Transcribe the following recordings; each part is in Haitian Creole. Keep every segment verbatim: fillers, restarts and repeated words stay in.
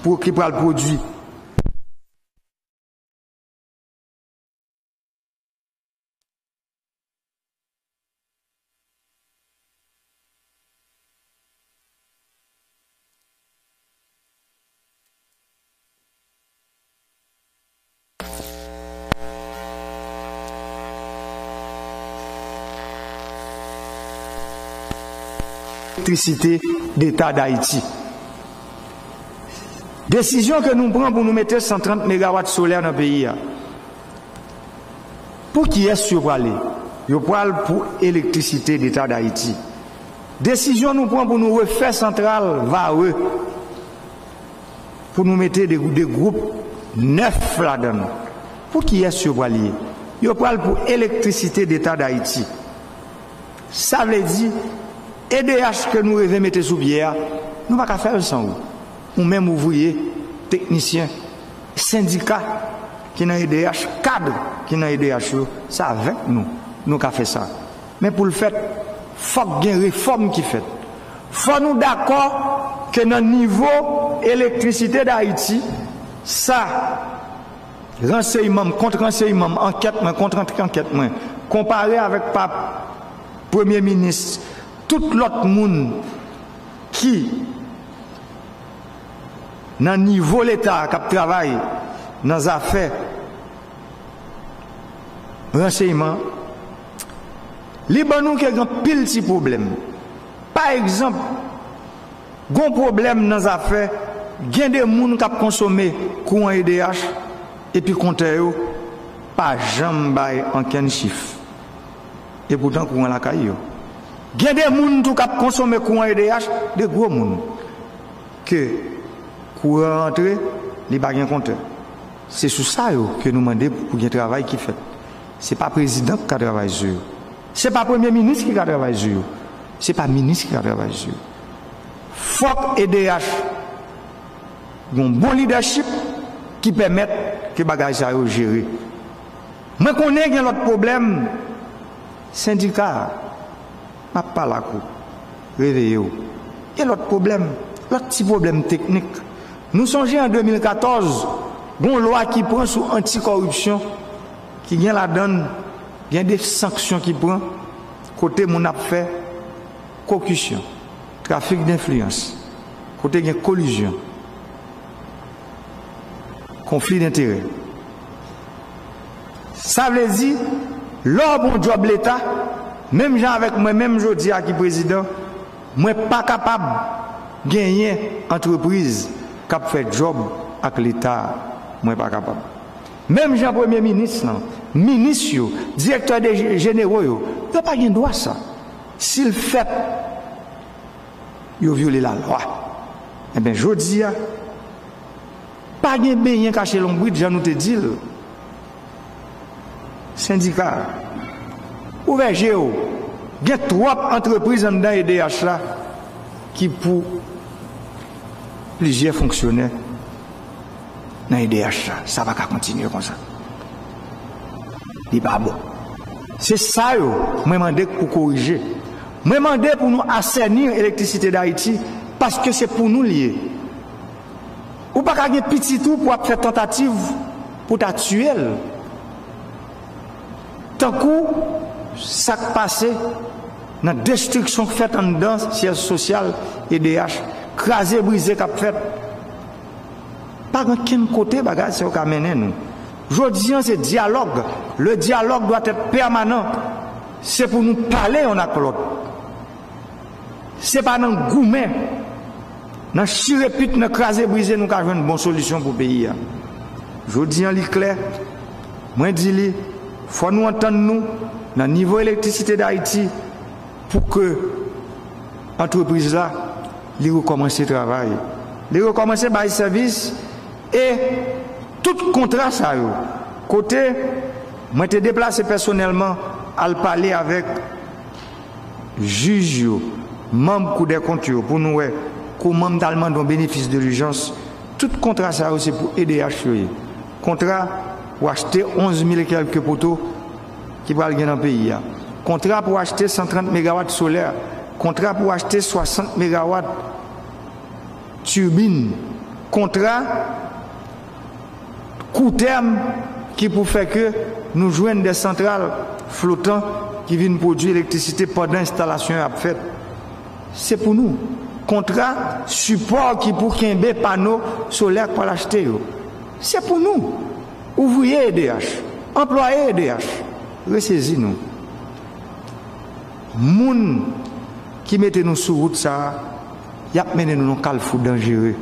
pou ki pral pwodui. Elektrisite Deta Dayiti. Desizyon ke nou pran pou nou mete san trant megawat solè nan peyi a. Pou kiyès yo prale? Yo pral pou Elektrisite Deta Dayiti. Desizyon nou pran pou nou refè santral Varreux, pou nou mete de, de gwoup nèf ladan l. Pou kiyès yo pral ye? Yo pral pou Elektrisite Deta Dayiti. Sa vle di, E D H ke nou reve mete sou pye a, nou pa ka fè l san ou. Ou menm ouvriye, teknisyen, sendika ki nan E D H, kad ki nan E D H yo, se avèk nou nou ka fè sa. Men pou l fèt, fòk gen refòm ki fèt. Fò nou dakò ke nan nivo Elektrisite Dayiti, sa ransèyman m, kont ransèyman m, ankèt mwen, kont ankèt mwen, konpare avèk pa premye minis, tout lòt moun ki nan nivo Leta k ap travay nan zafè ransèyman, li ban nou ke gen anpil ti pwoblèm. Pa egzanp, gon pwoblèm nan zafè, gen de moun k ap konsome kouran E D H, epi kontè yo pa janm bay ankenn chif. Epoutan kouran lakay yo. Gen de moun tou k ap konsome kouran E D H, de gwo moun, ke kouran antre, li pa gen kontè. Se sou sa yo ke nou mande pou gen travay ki fèt. Se pa prezidan ki ka travay sou yo. Se pa premye minis ki ka travay sou yo. Se pa minis ki ka travay sou yo. Fòk E D H gen yon bon lidèchip ki pèmèt ke bagay sa yo jere. Mwen konnen gen lòt pwoblèm, sendika a, m ap pale ak ou, reveye w. Gen lòt pwoblèm, lòt ti pwoblèm teknik. Nou sonje an de mil katòz, gen yon lwa ki pran sou anti kòripsyon, ki gen ladan l, gen de sanksyon ki pran, kote moun ap fè kokisyon, trafik denfliyans, kote gen kolizyon, konfli denterè. Sa vle di, lè w ap yon djòb Leta, menm jan avèk mwen menm jodi a ki prezidan, mwen pa kapab genyen antrepriz k ap fè djòb ak Leta a. Mwen pa kapab. Menm jan premye minis lan, minis yo, direktè de jenero yo, yo pa gen dwa sa. Si l fèt, yo vyole lalwa. Enben, jodi a, pa gen benyen kache lonbrit, jan nou te di l. Sendika, ouvè je w. Gen twòp antrepriz anndan E D H la ki pou plizyè fonksyonè nan E D H la. Sa pa ka kontinye konsa. Li pa bon. Se sa yo, mwen mande pou korije. Mwen mande pou nou asèni Elektrisite Dayiti, paske se pou nou l ye. Ou pa ka gen pitit ou pou ap fè tantativ pou ta tiye l. Tankou sa k pase nan destriksyon k fèt anndan syèj sosyal E D H, kraze brize k ap fèt. Pa gen okenn kote bagay sa yo ka mennen nou. Jodi an, se dyalòg. Le dialogue doit être permanent. Se pou nou pale youn ak lòt. Se pa nan goumen, nan chire pit, nan kraze brize nou ka jwenn bon solisyon pou peyi a. Jodi an, li klè, mwen di li, fò nou antann nou nan nivo Elektrisite Dayiti pou ke antrepriz la, li rekòmanse travay. Li rekòmanse bay sèvis e tout kontra sa yo, kote mwen te deplase pèsonèlman al pale avèk jij yo, manm Kou dè kont yo, pou nou wè kòman m t al mande yon benefis de lijans. Tout kontra sa yo, se pou E D H yo ye. Kontra pou achte onz mil e kèlke poto ki pral gen nan peyi a. Kontra pou achte san trant megawat solè. Kontra pou achte swasant megawat tibin. Kontra kou tèm ki pou fè ke nou jwenn de santral flotan ki vin pwodui elektrisite pandan enstalasyon yo ap fèt. Se pou nou. Kontra sipò ki pou kenbe pano solè k pral achte yo. Se pou nou. Ouvriye E D H, anplwaye E D H, resezi nou. Moun ki mete nou sou wout sa a, y ap mennen nou nan kalfou danjere.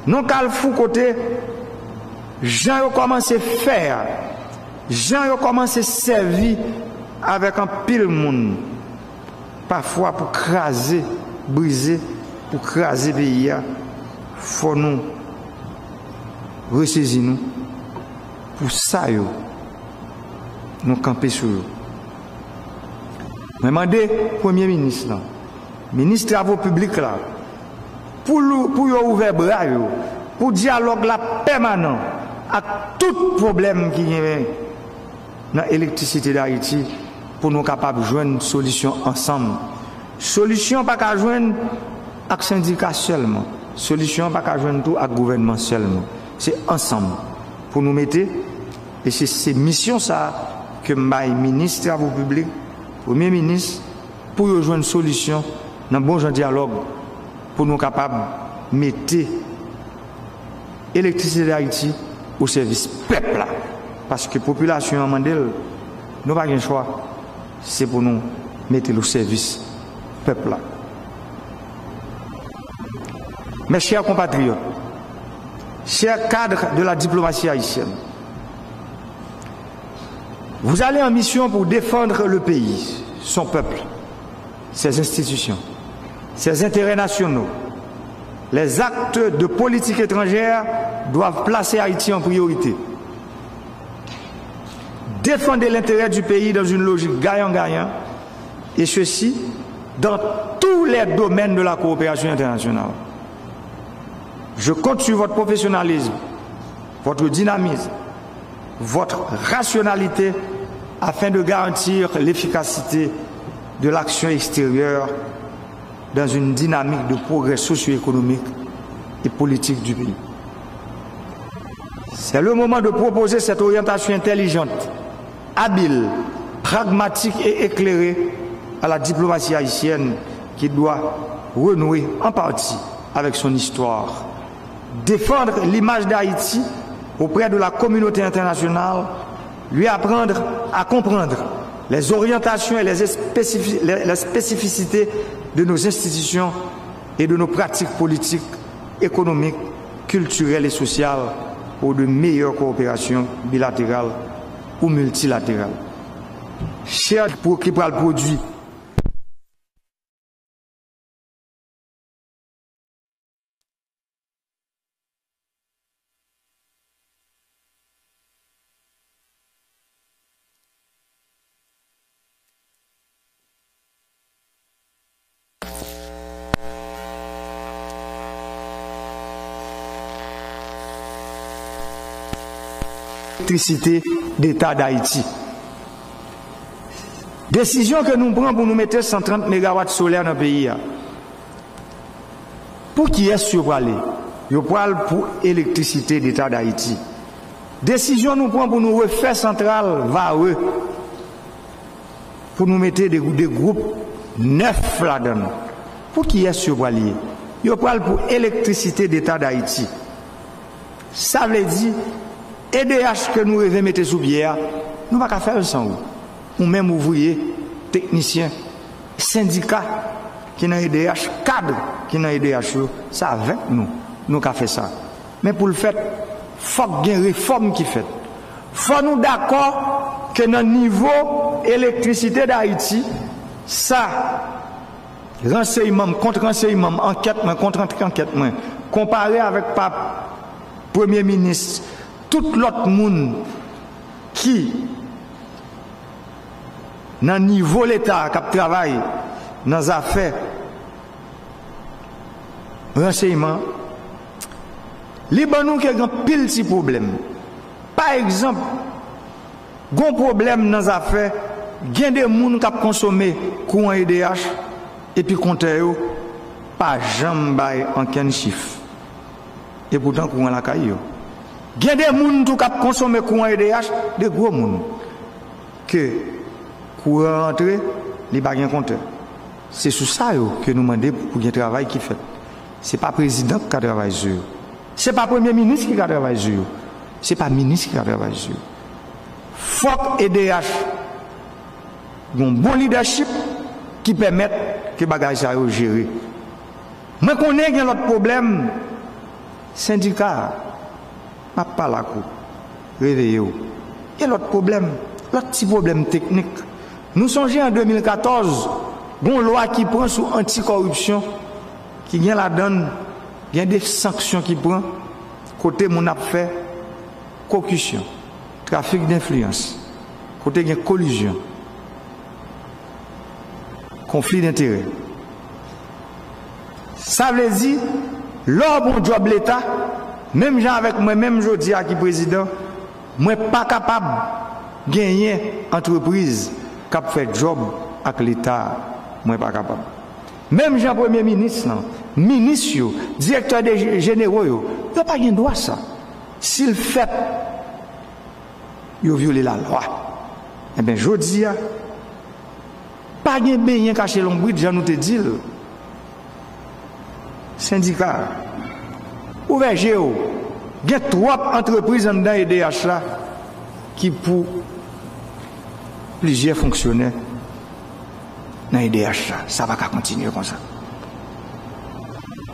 Nan kalfou kote jan yo kòmanse fè a, jan yo kòmanse sèvi avèk anpil moun, pafwa pou kraze, brize, pou kraze peyi a, fò nou resezi nou pou sa yo, nou kanpe sou yo. Mwen mande Premye Minis lan, Minis Travo Piblik la, pou, pou yo ouvè bra yo, pou dyalòg la pèmanan ak tout pwoblèm ki genyen nan elektrisite Dayiti, pou nou kapab jwenn solisyon ansanm. Solisyon pa ka jwenn ak sendika sèlman. Solisyon pa ka jwenn tou ak gouvènman sèlman. Se ansanm pou nou mete, e se, se misyon sa a ke m bay Minis Travo Piblik, Premye Minis, pou yo jwenn solisyon nan bon jan dyalòg, pou nou kapab mete Elektrisite Dayiti o sèvis pèp la. Paske popilasyon an mande l, nou pa gen chwa, se pou nou mete l o sèvis pèp la. Mes chers compatriotes, chers cadres de la diplomatie haïtienne, vous allez en mission pour défendre le pays, son peuple, ses institutions, ses intérêts nationaux. Les actes de politique étrangère doivent placer Haïti en priorité. Défendez l'intérêt du pays dans une logique gagnant-gagnant, et ceci dans tous les domaines de la coopération internationale. Je compte sur votre professionnalisme, votre dynamisme, votre rationalité afin de garantir l'efficacité de l'action extérieure dans une dynamique de progrès socio-économique et politique du pays. C'est le moment de proposer cette orientation intelligente, habile, pragmatique et éclairée à la diplomatie haïtienne qui doit renouer en partie avec son histoire. Défendre l'image d'Haïti auprès de la communauté internationale, lui apprendre à comprendre les orientations et les spécifi-, les, les spécificités de nos institutions et de nos pratiques politiques, économiques, culturelles et sociales pour de meilleures coopérations bilatérales ou multilatérales. Chè pou ki pral pwodui. Elektrisite Deta Dayiti. Desizyon ke nou pran pou nou mete san trant megawat solè nan peyi a, pou kiyès yo prale? Yo pral pou Elektrisite Deta Dayiti. Desizyon nou pran pou nou refè santral Varreux, pou nou mete de, de gwoup nèf ladan l. Pou kiyès yo pral ye? Yo pral pou Elektrisite Deta Dayiti. Sa vle di, E D H ke nou reve mete sou pye a, nou pa ka fè l san ou. Ou menm ouvriye, teknisyen, sendika ki nan E D H, kad ki nan E D H yo, se avèk nou nou ka fè sa. Men pou l fèt, fòk gen refòm ki fèt. Fò nou dakò ke nan nivo Elektrisite Dayiti, sa ransèyman m, kont ransèyman m, ankèt mwen, kont ankèt mwen, konpare avèk pa Premye Minis, tout lòt moun ki nan nivo Leta k ap travay nan zafè ransèyman, li ban nou ke gen anpil ti pwoblèm. Pa egzanp, gon pwoblèm nan zafè, gen de moun k ap konsome kouran E D H, epi kontè yo pa janm bay ankenn chif. Epoutan kouran lakay yo. Gen de moun tou k ap konsome kouran E D H, de gwo moun. Ke kouran antre, li pa gen kontè. Se sou sa yo ke nou mande pou gen travay ki fèt. Se pa prezidan ki ka travay sou yo. Se pa premye minis ki ka travay sou yo. Se pa minis ki ka travay sou yo. Fòk E D H gen bon lidèchip ki pèmèt ke bagay sa yo jere. Mwen konnen gen lòt pwoblèm. Sendika a, m ap pale ak ou. Reveye w. Gen lòt pwoblèm, lòt ti pwoblèm teknik. Nou sonje an de mil katòz, gen yon lwa ki pran sou anti-kòripsyon, ki gen ladan l, gen de sanksyon ki pran, kote moun ap fè kokisyon, trafik denfliyans, kote gen kolizyon, konfli denterè. Sa vle di, lè w ap yon djòb Leta, menm jan avèk mwen menm jodi a ki prezidan, mwen pa kapab genyen antrepriz k ap fè djòb ak Leta a. Mwen pa kapab. Menm jan premye minis lan, minis yo, direktè de jenero yo, yo pa gen dwa sa. Si l fèt, yo vyole lalwa. Enben, jodi a, pa gen benyen kache lonbrit, jan nou te di l. Sendika, ouvè je w. Gen twòp antrepriz anndan E D H la ki pou plizyè fonksyonè nan E D H la. Sa pa ka kontinye konsa.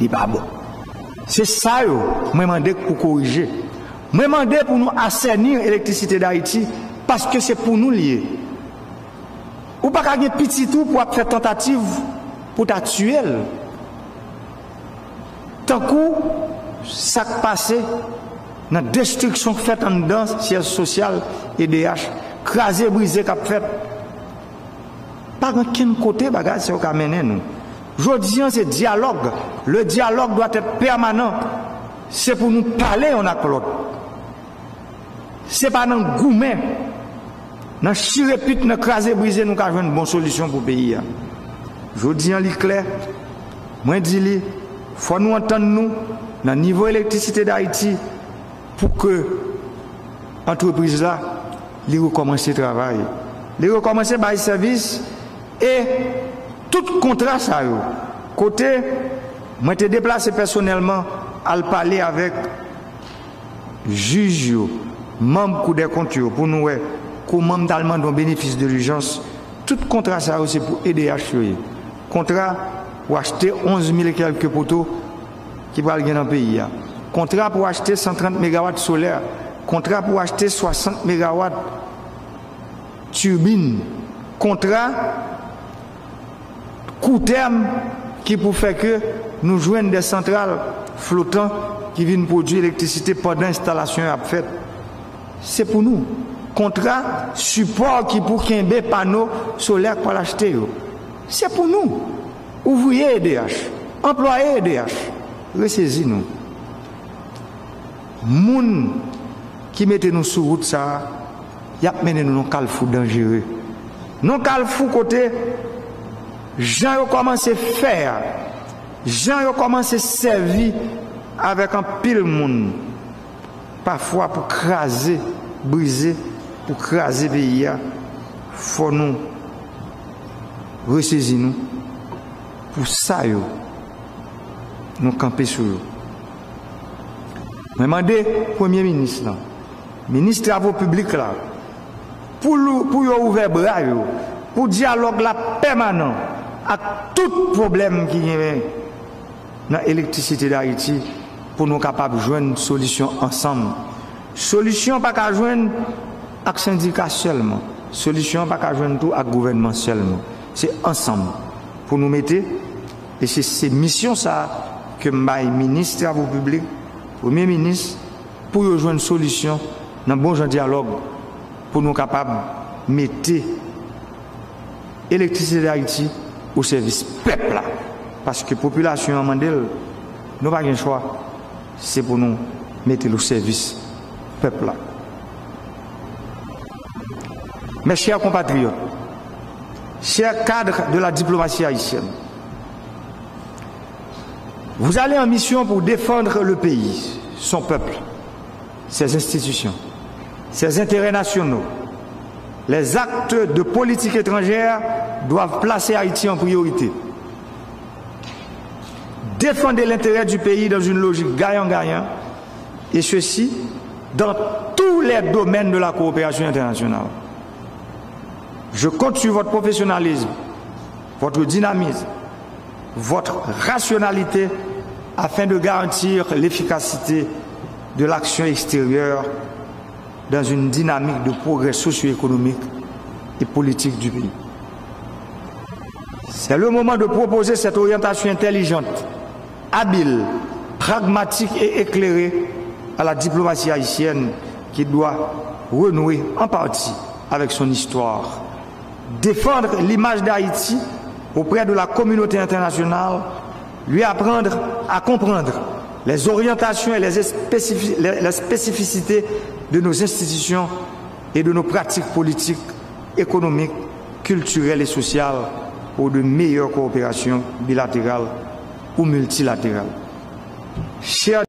Li pa bon. Se sa yo, mwen mande pou korije. Mwen mande pou nou asèni Elektrisite Dayiti, paske se pou nou l ye. Ou pa ka gen pitit ou pou ap fè tantativ pou ta tiye l. Tankou sa k pase nan destriksyon k fèt anndan syèj sosyal E D H, kraze brize k ap fèt. Pa gen okenn kote bagay sa yo ka mennen nou. Jodi an, se dyalòg. Le dialogue doit être permanent. Se pou nou pale youn ak lòt. Se pa nan goumen, nan chire pit, nan kraze brize nou ka jwenn bon solisyon pou peyi a. Jodi an, li klè, mwen di li, fò nou antann nou nan nivo Elektrisite Dayiti pou ke antrepriz la, li rekòmanse travay. Li rekòmanse bay sèvis e tout kontra sa yo, kote mwen te deplase pèsonèlman al pale avèk jij yo, manm Cour des comptes yo, pou nou wè kòman m t al mande yon benefis de lijans. Tout kontra sa yo, se pou E D H yo ye. Kontra pou achte onz mil e kèlke poto ki pral gen nan peyi a. Kontra pou achte san trant megawat solè. Kontra pou achte swasant megawat tibin. Kontra kou tèm ki pou fè ke nou jwenn de santral flotan ki vin pwodui elektrisite pandan enstalasyon yo ap fèt. Se pou nou. Kontra sipò ki pou kenbe pano solè k pral achte yo. Se pou nou. Ouvriye E D H, anplwaye E D H, resezi nou. Moun ki mete nou sou wout sa a, y ap mennen nou nan kalfou danjere. Nan kalfou kote jan yo kòmanse fè a, jan yo kòmanse sèvi avèk anpil moun, pafwa pou kraze, brize, pou kraze peyi a, fò nou resezi nou pou sa yo, nou kanpe sou yo. Mwen mande Premye Minis lan, Minis Travo Piblik la, pou, pou yo ouvè bra yo, pou dyalòg la pèmanan ak tout pwoblèm ki genyen nan Elektrisite Dayiti pou nou kapab jwenn solisyon ansanm. Solisyon pa ka jwenn ak sendika sèlman. Solisyon pa ka jwenn tou ak gouvènman sèlman. Se ansanm pou nou mete, e se, se misyon sa a ke m bay Minis Travo Piblik, Premye Minis, pou yo jwenn solisyon nan bon jan dyalòg pou nou kapab mete Elektrisite Dayiti o sèvis pèp la. Paske popilasyon an mande l, nou pa gen chwa, se pou nou mete l o sèvis pèp la. Mes chers compatriotes, chers cadres de la diplomatie haïtienne, vous allez en mission pour défendre le pays. son peuple, ses institutions, ses intérêts nationaux, les actes de politique étrangère doivent placer Haïti en priorité. Défendez l'intérêt du pays dans une logique gagnant-gagnant, et ceci dans tous les domaines de la coopération internationale. Je compte sur votre professionnalisme, votre dynamisme, votre rationalité afin de garantir l'efficacité de l'action extérieure dans une dynamique de progrès socio-économique et politique du pays. C'est le moment de proposer cette orientation intelligente, habile, pragmatique et éclairée à la diplomatie haïtienne qui doit renouer en partie avec son histoire, défendre l'image d'Haïti auprès de la communauté internationale, lui apprendre à comprendre les orientations et les spécifi-, les, les spécificités de nos institutions et de nos pratiques politiques, économiques, culturelles et sociales pour de meilleures coopérations bilatérales ou multilatérales. Chers